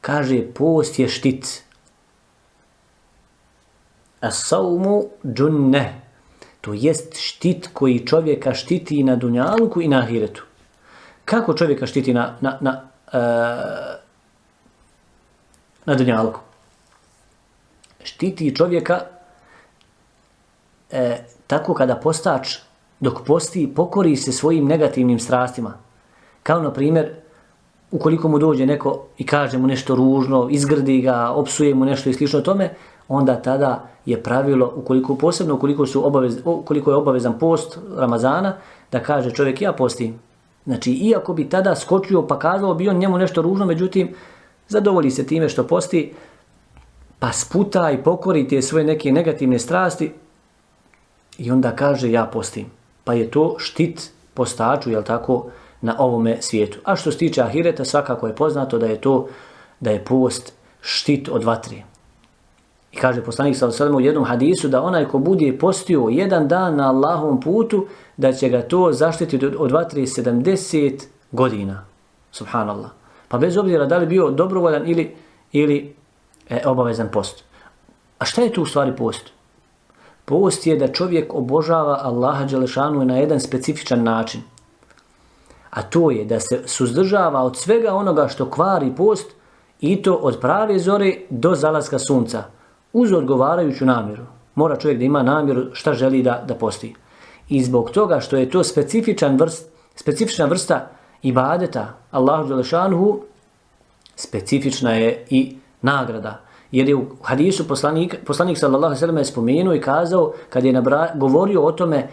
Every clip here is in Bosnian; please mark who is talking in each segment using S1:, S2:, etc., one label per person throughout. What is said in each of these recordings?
S1: Kaže, post je štit. As-saumu džunne. To jest štit koji čovjeka štiti na dunjaluku i na ahiretu. Kako čovjeka štiti na dunjaluku? Štiti čovjeka tako kada postač dok posti pokori se svojim negativnim strastima. Kao na primjer, ukoliko mu dođe neko i kaže mu nešto ružno, izgrdi ga, opsuje mu nešto i slično tome, onda tada je pravilo, ukoliko je obavezan post Ramazana, da kaže čovjek ja postim. Znači, iako bi tada skočio pa kazao bi on njemu nešto ružno, međutim, zadovolji se time što posti, pa sputa i pokori te svoje neke negativne strasti i onda kaže ja postim. Pa je to štit postaču, jel tako, na ovome svijetu. A što se tiče ahireta, svakako je poznato da je post štit od vatre. I kaže poslanik sallallahu alejhi ve sellem u jednom hadisu da onaj ko bude postio jedan dan na Allahovom putu, da će ga to zaštititi od vatre 70 godina. Subhanallah. Pa bez obzira da li bio dobrovoljan ili obavezan post. A šta je tu u stvari post? Post je da čovjek obožava Allaha dželešanu na jedan specifičan način. A to je da se suzdržava od svega onoga što kvari post i to od prave zore do zalaska sunca. Uz odgovarajuću namjeru. Mora čovjek da ima namjeru šta želi da posti. I zbog toga što je to specifična vrsta ibadeta Allahu dželešanuhu, specifična je i nagrada. Jer je u hadisu poslanik sallallahu alejhi ve sellem spomenuo i kazao, kad je govorio o tome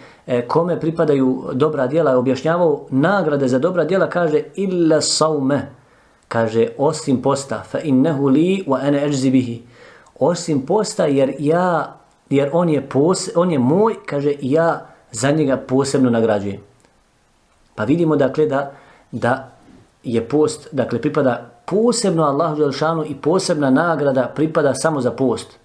S1: kome pripadaju dobra djela, je objašnjavao nagrade za dobra djela, kaže illa saume, kaže osim posta, fa innehu li wa ana ajzi bihi. Osim posta jer on je moj, kaže ja za njega posebno nagrađujem. Pa vidimo dakle da je post, dakle pripada posebno Allahu dželešanu i posebna nagrada pripada samo za post.